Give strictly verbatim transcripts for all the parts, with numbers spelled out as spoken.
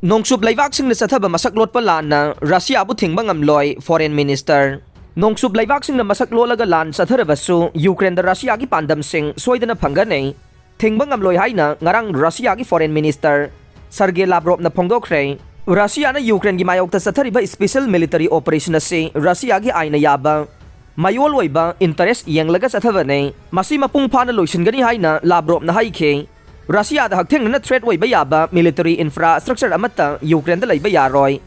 ꯅꯣꯡꯆꯨꯞ ꯂꯩꯕꯥꯛꯁꯤꯡꯅ ꯆꯠꯊꯕ ꯃꯁꯛ ꯂꯣꯠꯄ ꯂꯥꯟꯅ ꯔꯁꯤꯌꯥꯕꯨ ꯊꯤꯡꯕ ꯉꯝꯂꯣꯏ, Foreign Minister꯫ ꯅꯣꯡꯆꯨꯞ ꯂꯩꯕꯥꯛꯁꯤꯡꯅ ꯃꯁꯛ ꯂꯣꯠꯂꯒ ꯂꯥꯟ ꯆꯠꯊꯔꯕꯁꯨ ꯌꯨꯀ꯭ꯔꯦꯟꯗ ꯔꯁꯤꯌꯥꯒꯤ ꯄꯥꯟꯗꯝꯁꯤꯡ ꯁꯣꯏꯗꯅ ꯐꯪꯒꯅꯤ, ꯊꯤꯡꯕ ꯉꯝꯂꯣꯏ ꯍꯥꯏꯅ ꯉꯔꯥꯡ ꯔꯁꯤꯌꯥꯒꯤ Foreign Minister ꯁꯔꯒꯦ ꯂꯥꯕ꯭ꯔꯣꯞꯅ ꯐꯣꯡꯗꯣꯛꯈ꯭ꯔꯦ꯫ ꯔꯁꯤꯌꯥꯅ ꯌꯨꯀ꯭ꯔꯦꯟꯒꯤ ꯃꯥꯌꯣꯛꯇ ꯆꯠꯊꯔꯤꯕ special military operation ꯑꯁꯤ ꯔꯁꯤꯌꯥꯒꯤ ꯑꯥꯏꯟꯅ ꯌꯥꯕ ꯃꯌꯣꯜ ꯑꯣꯏꯕ interest ꯌꯦꯡꯂꯒ ꯆꯠꯊꯕꯅꯤ꯫ ꯃꯁꯤ ꯃꯄꯨꯡ ꯐꯥꯅ ꯂꯣꯏꯁꯤꯟꯒꯅꯤ ꯍꯥꯏꯅ ꯂꯥꯕ꯭ꯔꯣꯞꯅ ꯍꯥꯏꯈꯤ꯫ ꯔꯁꯤꯌꯥꯗ ꯍꯛꯊꯦꯡꯅꯅ threat ꯑꯣꯏꯕ ꯌꯥꯕ military infrastructure ꯑꯃꯠꯇ ꯌꯨꯀ꯭ꯔꯦꯟꯗ ꯂꯩꯕ ꯌꯥꯔꯣꯏ꯫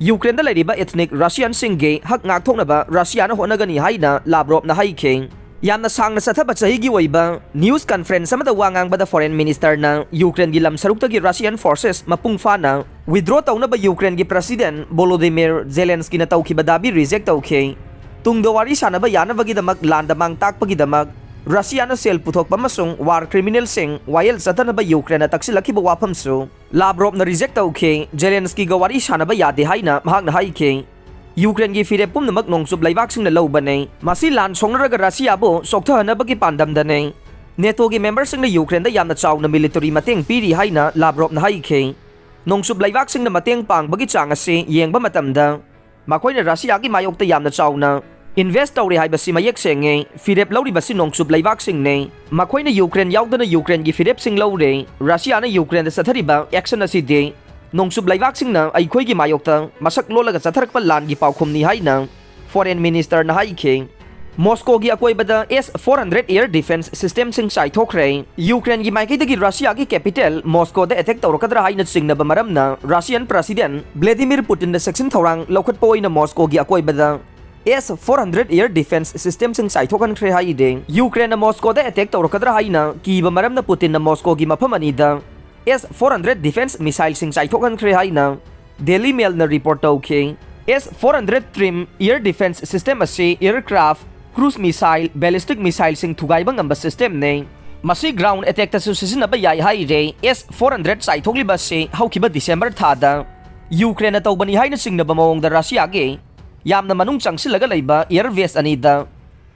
ꯌꯨꯀ꯭ꯔꯦꯟꯗ ꯂꯩꯔꯤꯕ ethnic ꯔꯁꯤꯌꯟꯁꯤꯡꯒꯤ ꯍꯛ ꯉꯥꯛꯊꯣꯛꯅꯕ ꯔꯁꯤꯌꯥꯅ ꯍꯣꯠꯅꯒꯅꯤ ꯍꯥꯏꯅ ꯂꯥꯕ꯭ꯔꯣꯞꯅ ꯍꯥꯏꯈꯤ꯫ ꯌꯥꯝꯅ ꯁꯥꯡꯅ ꯆꯠꯊꯕ ꯆꯍꯤꯒꯤ ꯑꯣꯏꯕ news conference ꯑꯃꯗ ꯋꯥ ꯉꯥꯡꯕꯗ Foreign Ministerꯅ ꯌꯨꯀ꯭ꯔꯦꯟꯒꯤ ꯂꯝ ꯁꯔꯨꯛꯇꯒꯤ Russian forces ꯃꯄꯨꯡ ꯐꯥꯅ withdraw ꯇꯧꯅꯕ ꯌꯨꯀ꯭ꯔꯦꯟꯒꯤ President Volodymyr Zelenskyꯅ ꯇꯧꯈꯤꯕ ꯗꯥꯕꯤ reject ꯇꯧꯈꯤ꯫ ꯇꯨꯡꯗ ꯋꯥꯔꯤ ꯁꯥꯅꯕ ꯌꯥꯅꯕꯒꯤꯗꯃꯛ ꯂꯥꯟꯗ ꯃꯥꯡ ꯇꯥꯛꯄꯒꯤꯗꯃꯛ ꯔꯁꯤꯌꯥꯅ ꯁꯦꯜ ꯄꯨꯊꯣꯛꯄ ꯑꯃꯁꯨꯡ war criminalꯁꯤꯡ ꯋꯥꯌꯦꯜ ꯆꯠꯊꯅꯕ ꯌꯨꯀ꯭ꯔꯦꯟꯅ ꯇꯛꯁꯤꯜꯂꯛꯈꯤꯕ ꯋꯥꯐꯝꯁꯨ ꯂꯥꯕ꯭ꯔꯣꯞꯅ reject ꯇꯧꯈꯤ꯫ ꯖꯦꯂꯦꯟꯁꯀꯤꯒ ꯋꯥꯔꯤ ꯁꯥꯅꯕ ꯌꯥꯗꯦ ꯍꯥꯏꯅ ꯃꯍꯥꯛꯅ ꯍꯥꯏꯈꯤ꯫ ꯌꯨꯀ꯭ꯔꯦꯟꯒꯤ ꯐꯤꯔꯦꯞ ꯄꯨꯝꯅꯃꯛ ꯅꯣꯡꯆꯨꯞ ꯂꯩꯕꯥꯛꯁꯤꯡꯅ ꯂꯧꯕꯅꯤ꯫ ꯃꯁꯤ ꯂꯥꯟ ꯁꯣꯛꯅꯔꯒ ꯔꯁꯤꯌꯥꯕꯨ ꯁꯣꯛꯊꯍꯟꯅꯕꯒꯤ ꯄꯥꯟꯗꯝꯗꯅꯤ꯫ ꯅꯦꯇꯣꯒꯤ memberꯁꯤꯡꯅ ꯌꯨꯀ꯭ꯔꯦꯟꯗ ꯌꯥꯝꯅ ꯆꯥꯎꯅ military ꯃꯇꯦꯡ ꯄꯤꯔꯤ ꯍꯥꯏꯅ ꯂꯥꯕ꯭ꯔꯣꯞꯅ ꯍꯥꯏꯈꯤ꯫ ꯅꯣꯡꯆꯨꯞ ꯂꯩꯕꯥꯛꯁꯤꯡꯅ ꯃꯇꯦꯡ ꯄꯥꯡꯕꯒꯤ ꯆꯥꯡ ꯑꯁꯤ ꯌꯦꯡꯕ ꯃꯇꯝꯗ, ꯃꯈꯣꯏꯅ ꯔꯁꯤꯌꯥꯒꯤ ꯃꯥꯌꯣꯛꯇ ꯌꯥꯝꯅ ꯆꯥꯎꯅ invest ꯇꯧꯔꯦ ꯍꯥꯏꯕꯁꯤ ꯃꯌꯦꯛ ꯁꯦꯡꯉꯦ꯫ ꯐꯤꯔꯦꯞ ꯂꯧꯔꯤꯕꯁꯤ ꯅꯣꯡꯆꯨꯞ ꯂꯩꯕꯥꯛꯁꯤꯡꯅꯤ꯫ ꯃꯈꯣꯏꯅ ꯌꯨꯀ꯭ꯔꯦꯟ ꯌꯥꯎꯗꯅ ꯌꯨꯀ꯭ꯔꯦꯟꯒꯤ ꯐꯤꯔꯦꯞꯁꯤꯡ ꯂꯧꯔꯦ꯫ ꯔꯁꯤꯌꯥꯅ ꯌꯨꯀ꯭ꯔꯦꯟꯗ ꯆꯠꯊꯔꯤꯕ action ꯑꯁꯤꯗꯤ ꯅꯣꯡꯆꯨꯞ ꯂꯩꯕꯥꯛꯁꯤꯡꯅ ꯑꯩꯈꯣꯏꯒꯤ ꯃꯥꯌꯣꯛꯇ ꯃꯁꯛ ꯂꯣꯜꯂꯒ ꯆꯠꯊꯔꯛꯄ ꯂꯥꯟꯒꯤ ꯄꯥꯎꯈꯨꯝꯅꯤ ꯍꯥꯏꯅ Foreign Ministerꯅ ꯍꯥꯏꯈꯤ꯫ ꯃꯣꯁꯀꯣꯒꯤ ꯑꯀꯣꯏꯕꯗ S four hundred air defense systemꯁꯤꯡ ꯆꯥꯏꯊꯣꯛꯈ꯭ꯔꯦ꯫ ꯌꯨꯀ꯭ꯔꯦꯟꯒꯤ ꯃꯥꯏꯀꯩꯗꯒꯤ ꯔꯁꯤꯌꯥꯒꯤ capital ꯃꯣꯁꯀꯣꯗ attack ꯇꯧꯔꯛꯀꯗ꯭ꯔꯥ ꯍꯥꯏꯅ ꯆꯤꯡꯅꯕ ꯃꯔꯝꯅ Russian President Vladimir Putinꯅ ꯆꯦꯛꯁꯤꯟ ꯊꯧꯔꯥꯡ ꯂꯧꯈꯠꯄ ꯑꯣꯏꯅ ꯃꯣꯁꯀꯣꯒꯤ ꯑꯀꯣꯏꯕꯗ S four hundred air defense systemꯁꯤꯡ ꯆꯥꯏꯊꯣꯛꯍꯟꯈ꯭ꯔꯦ ꯍꯥꯏꯔꯤ꯫ ꯌꯨꯀ꯭ꯔꯦꯟꯅ ꯃꯣꯁꯀꯣꯗ attack ꯇꯧꯔꯛꯀꯗ꯭ꯔꯥ ꯍꯥꯏꯅ ꯀꯤꯕ ꯃꯔꯝꯅ ꯄꯨꯇꯤꯟꯅ ꯃꯣꯁꯀꯣꯒꯤ ꯃꯐꯝ ꯑꯅꯤꯗ S four hundred defense missileꯁꯤꯡ ꯆꯥꯏꯊꯣꯛꯍꯟꯈ꯭ꯔꯦ ꯍꯥꯏꯅ Daily Mailꯅ report ꯇꯧꯈꯤ꯫ S four hundred Triton air defense system ꯑꯁꯤ aircraft, cruise missile, ballistic missileꯁꯤꯡ ꯊꯨꯒꯥꯏꯕ ꯉꯝꯕ systemꯅꯤ꯫ ꯃꯁꯤ ground attackꯇꯁꯨ ꯁꯤꯖꯤꯟꯅꯕ ꯌꯥꯏ ꯍꯥꯏꯔꯦ꯫ S four hundred ꯆꯥꯏꯊꯣꯛꯂꯤꯕ ꯑꯁꯤ ꯍꯧꯈꯤꯕ December ꯊꯥꯗ ꯌꯨꯀ꯭ꯔꯦꯟꯅ ꯇꯧꯕꯅꯤ ꯍꯥꯏꯅ ꯆꯤꯡꯅꯕ ꯃꯑꯣꯡꯗ ꯔꯁꯤꯌꯥꯒꯤ ꯌꯥꯝꯅ ꯃꯅꯨꯡ ꯆꯪꯁꯤꯜꯂꯒ ꯂꯩꯕ air base ꯑꯅꯤꯗ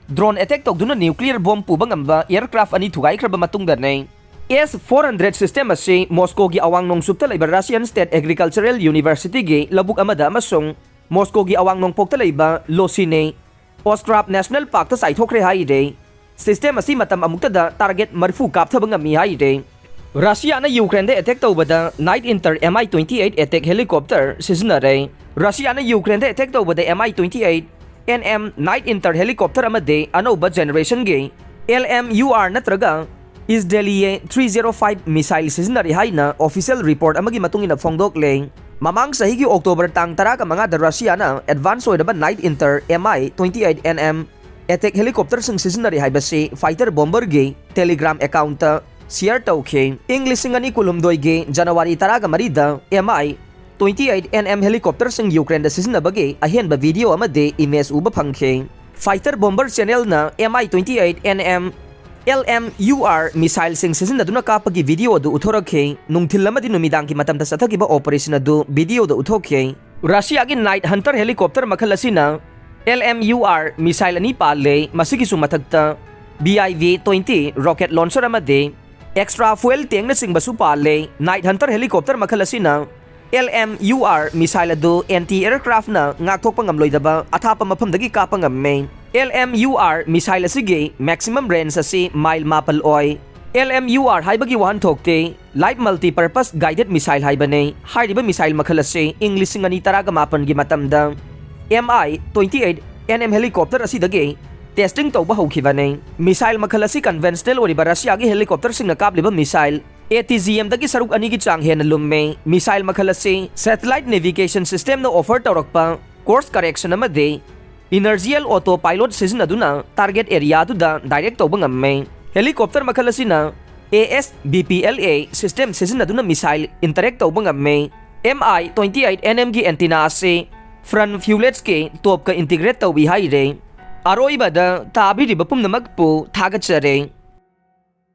drone attack ꯇꯧꯗꯨꯅ nuclear bomb ꯄꯨꯕ ꯉꯝꯕ aircraft ꯑꯅꯤ ꯊꯨꯒꯥꯏꯈ꯭ꯔꯕ ꯃꯇꯨꯡꯗꯅꯤ꯫ ꯑꯦꯁ ꯐꯣꯔ ꯍꯟꯗ꯭ꯔꯦꯠ system ꯑꯁꯤ ꯃꯣꯁꯀꯣꯒꯤ ꯑꯋꯥꯡ ꯅꯣꯡꯆꯨꯞꯇ ꯂꯩꯕ Russian State Agricultural University ꯒꯤ ꯂꯧꯕꯨꯛ ꯑꯃꯗ ꯑꯃꯁꯨꯡ ꯃꯣꯁꯀꯣꯒꯤ ꯑꯋꯥꯡ ꯅꯣꯡꯄꯣꯛꯇ ꯂꯩꯕ ꯂꯣꯁꯤꯅꯦ Ostrov National Park ꯇ ꯆꯥꯏꯊꯣꯛꯈ꯭ꯔꯦ ꯍꯥꯏꯔꯦ꯫ System ꯑꯁꯤ ꯃꯇꯝ ꯑꯃꯨꯛꯇꯗ target ꯃꯔꯤꯐꯨ ꯀꯥꯞꯊꯕ ꯉꯝꯃꯤ ꯍꯥꯏꯔꯦ꯫ ꯔꯁꯤꯌꯥꯅ ꯌꯨꯀ꯭ꯔꯦꯟꯗ attack ꯇꯧꯕꯗ Night Hunter M I twenty eight attack helicopter ꯁꯤꯖꯤꯟꯅꯔꯦ꯫ ꯔꯁꯤꯌꯥꯅ ꯌꯨꯀ꯭ꯔꯦꯟꯗ attack ꯇꯧꯕꯗ M I twenty eight N M Night Hunter helicopter ꯑꯃꯗꯤ ꯑꯅꯧꯕ generation ꯒꯤ L M U R ꯅꯠꯇ꯭ꯔꯒ Izdeliye three zero five missile ꯁꯤꯖꯤꯟꯅꯔꯤ ꯍꯥꯏꯅ official report ꯑꯃꯒꯤ ꯃꯇꯨꯡ ꯏꯟꯅ ꯐꯣꯡꯗꯣꯛꯂꯦ꯫ ꯃꯃꯥꯡ ꯆꯍꯤꯒꯤ October ꯇꯥꯡ ꯇꯔꯥꯒ ꯃꯉꯥꯗ ꯔꯁꯤꯌꯥꯅ advance ꯑꯣꯏꯔꯕ Night Hunter M I twenty eight N M attack helicopter ꯁꯤꯡ ꯁꯤꯖꯤꯟꯅꯔꯤ ꯍꯥꯏꯕꯁꯤ fighter bomber ꯒꯤ Telegram account ꯇ share ꯇꯧꯈꯤ꯫ ꯏꯪ ꯂꯤꯁꯤꯡ ꯑꯅꯤ ꯀꯨꯟꯍꯨꯝꯗꯣꯏꯒꯤ January ꯇꯔꯥꯒ ꯃꯔꯤꯗ M I twenty eight N M helicopter ꯁꯤꯡ ꯌꯨꯀ꯭ꯔꯦꯟꯗ ꯁꯤꯖꯤꯟꯅꯕꯒꯤ ꯑꯍꯦꯟꯕ video ꯑꯃꯗꯤ image ꯎꯕ ꯐꯪꯈꯤ꯫ Fighter bomber channel ꯅ M I twenty eight N M L M U R missile ꯁꯤꯡ ꯁꯤꯖꯤꯟꯅꯗꯨꯅ ꯀꯥꯞꯄꯒꯤ video ꯑꯗꯨ ꯎꯠꯊꯣꯔꯛꯈꯤ꯫ ꯅꯨꯡꯊꯤꯜ ꯑꯃꯗꯤ ꯅꯨꯃꯤꯗꯥꯡꯒꯤ ꯃꯇꯝꯗ ꯆꯠꯊꯈꯤꯕ operation ꯑꯗꯨ video ꯗ ꯎꯠꯊꯣꯛꯈꯤ꯫ ꯔꯁꯤꯌꯥꯒꯤ Night Hunter helicopter ꯃꯈꯜ ꯑꯁꯤꯅ L M U R missile ꯑꯅꯤ ꯄꯥꯜꯂꯦ꯫ ꯃꯁꯤꯒꯤꯁꯨ ꯃꯊꯛꯇ B I V twenty rocket launcher ꯑꯃꯗꯤ extra fuel tank ꯅꯆꯤꯡꯕꯁꯨ ꯄꯥꯜꯂꯦ꯫ Night Hunter helicopter ꯃꯈꯜ ꯑꯁꯤꯅ L M U R missile ꯑꯗꯨ anti aircraft ꯅ ꯉꯥꯛꯊꯣꯛꯄ ꯉꯝꯂꯣꯏꯗꯕ ꯑꯊꯥꯞꯄ ꯃꯐꯝꯗꯒꯤ ꯀꯥꯞꯄ ꯉꯝꯃꯦ꯫ L M U R missile ꯑꯁꯤꯒꯤ maximum range ꯑꯁꯤ mile ꯃꯥꯄꯜ ꯑꯣꯏ꯫ L M U R ꯍꯥꯏꯕꯒꯤ ꯋꯥꯍꯟꯊꯣꯛꯇꯤ Light Multi-Purpose Guided Missile ꯍꯥꯏꯕꯅꯤ꯫ ꯍꯥꯏꯔꯤꯕ missile ꯃꯈꯜ ꯑꯁꯤ ꯏꯪ ꯂꯤꯁꯤꯡ ꯑꯅꯤ ꯇꯔꯥꯒ ꯃꯥꯄꯟꯒꯤ ꯃꯇꯝꯗ M I twenty eight N M helicopter ꯑꯁꯤꯗꯒꯤ testing ꯇꯧꯕ ꯍꯧꯈꯤꯕꯅꯤ꯫ Missile ꯃꯈꯜ ꯑꯁꯤ conventional ꯑꯣꯏꯔꯤꯕ ꯔꯁꯤꯌꯥꯒꯤ helicopter ꯁꯤꯡꯅ ꯀꯥꯞꯂꯤꯕ missile A T G M ꯗꯒꯤ ꯁꯔꯨꯛ ꯑꯅꯤꯒꯤ ꯆꯥꯡ ꯍꯦꯟꯅ ꯂꯨꯝꯃꯤ꯫ Missile ꯃꯈꯜ ꯑꯁꯤ satellite navigation system ꯅ offer ꯇꯧꯔꯛꯄ course correction ꯑꯃꯗꯤ inertial auto pilot ꯁꯤꯖꯤꯟꯅꯗꯨꯅ target area ꯑꯗꯨꯗ direct ꯇꯧꯕ ꯉꯝꯃꯤ꯫ Helicopter ꯃꯈꯜ ꯑꯁꯤꯅ A S B P L A system ꯁꯤꯖꯤꯟꯅꯗꯨꯅ missile interact ꯇꯧꯕ ꯉꯝꯃꯤ꯫ M I twenty eight N M ꯒꯤ antenna ꯑꯁꯤ front fuselage ꯀꯤ top ꯀ integrate ꯇꯧꯏ ꯍꯥꯏꯔꯦ꯫ ꯑꯔꯣꯏꯕꯗ ꯇꯥꯕꯤꯔꯤꯕ ꯄꯨꯝꯅꯃꯛꯄꯨ ꯊꯥꯒꯠꯆꯔꯤ꯫